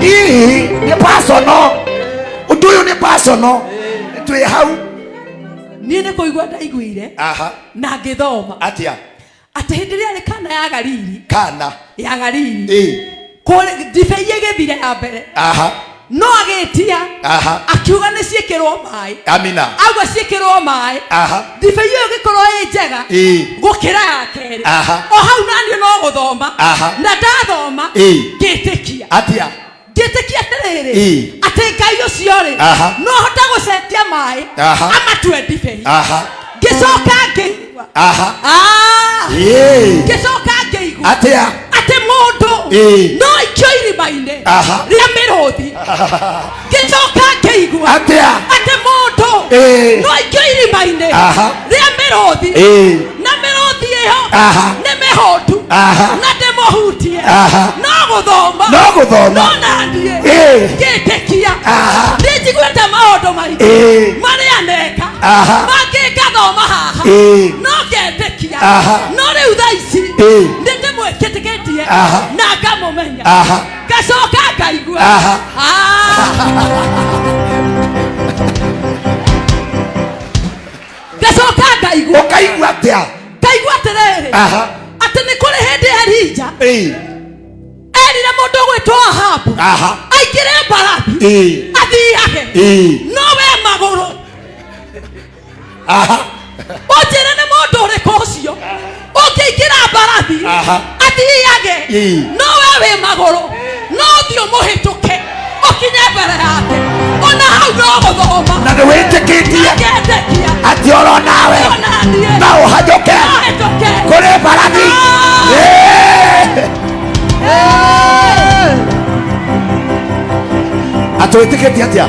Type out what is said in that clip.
Ii nĩ personal, ũndũ ũyũ nĩ personal, twĩ hau. Niĩ nĩ kũigua ndaiguire na ngĩthoma Atĩa? atĩ hĩndĩ ĩrĩa yarĩ Kana ya Galili, Kana ya Galili, kũrĩ ndibei ĩgĩthira ya mbere, no agĩtia, akiuga nĩ ciĩkĩrwo maĩ. Amina. Auga ciĩkĩrwo maĩ, ndibei ĩyo ĩgĩkorwo ĩ njega gũkĩra ya kerĩ. O hau naniĩ no gũthoma na ndathoma, ngĩtĩkia. Atĩa? Ngĩtĩkia atĩrĩrĩ, atĩ Ngai ũcio rĩ, no hote gũcenjia maĩ amatue ndibei. Ngĩcoka ngĩigua, ngĩcoka ngĩigua Atĩa? atĩ mũndũ no aikio irima-inĩ rĩa mĩrũthi. Ngĩcoka ngĩigua Atĩa? atĩ mũndũ no aikio irima-inĩ rĩa mĩrũthi, na mĩrũthi ĩyo nĩ mĩhũtu, na ndĩmũhutie. No gũthoma, No gũthoma. no naniĩ ngĩtĩkia. Nĩ njiguĩte maũndũ maingĩ marĩa neka, mangĩ ngathoma haha, no ngetĩkia. No rĩu thaa ici nĩ ndĩmwĩtĩkĩtie na ngamũmenya. Ngacoka ngaigua. Ngacoka ngaigua. Ũkaigua atĩa? Ngaigua atĩrĩrĩ, atĩ nĩ kũrĩ hĩndĩ Elija erire mũndũ ũgwĩtwo Ahabu aingĩre mbarathi, athiage, no we magũrũ. Ũnjĩre nĩ mũndũ ũrĩkũ ũcio ũngĩingĩra mbarathi, athiage, no we wĩ magũrũ, no ũthiĩ ũmũhĩtũke ũkinye mbere yake? Ona hau no gũthoma. Na nĩ wĩtĩkĩtie Ngetĩkia atĩ oro nawe ona niĩ no ũhanyũke no hĩtũke kũrĩ mbarathi? Atĩ wĩtĩkĩtie atĩa?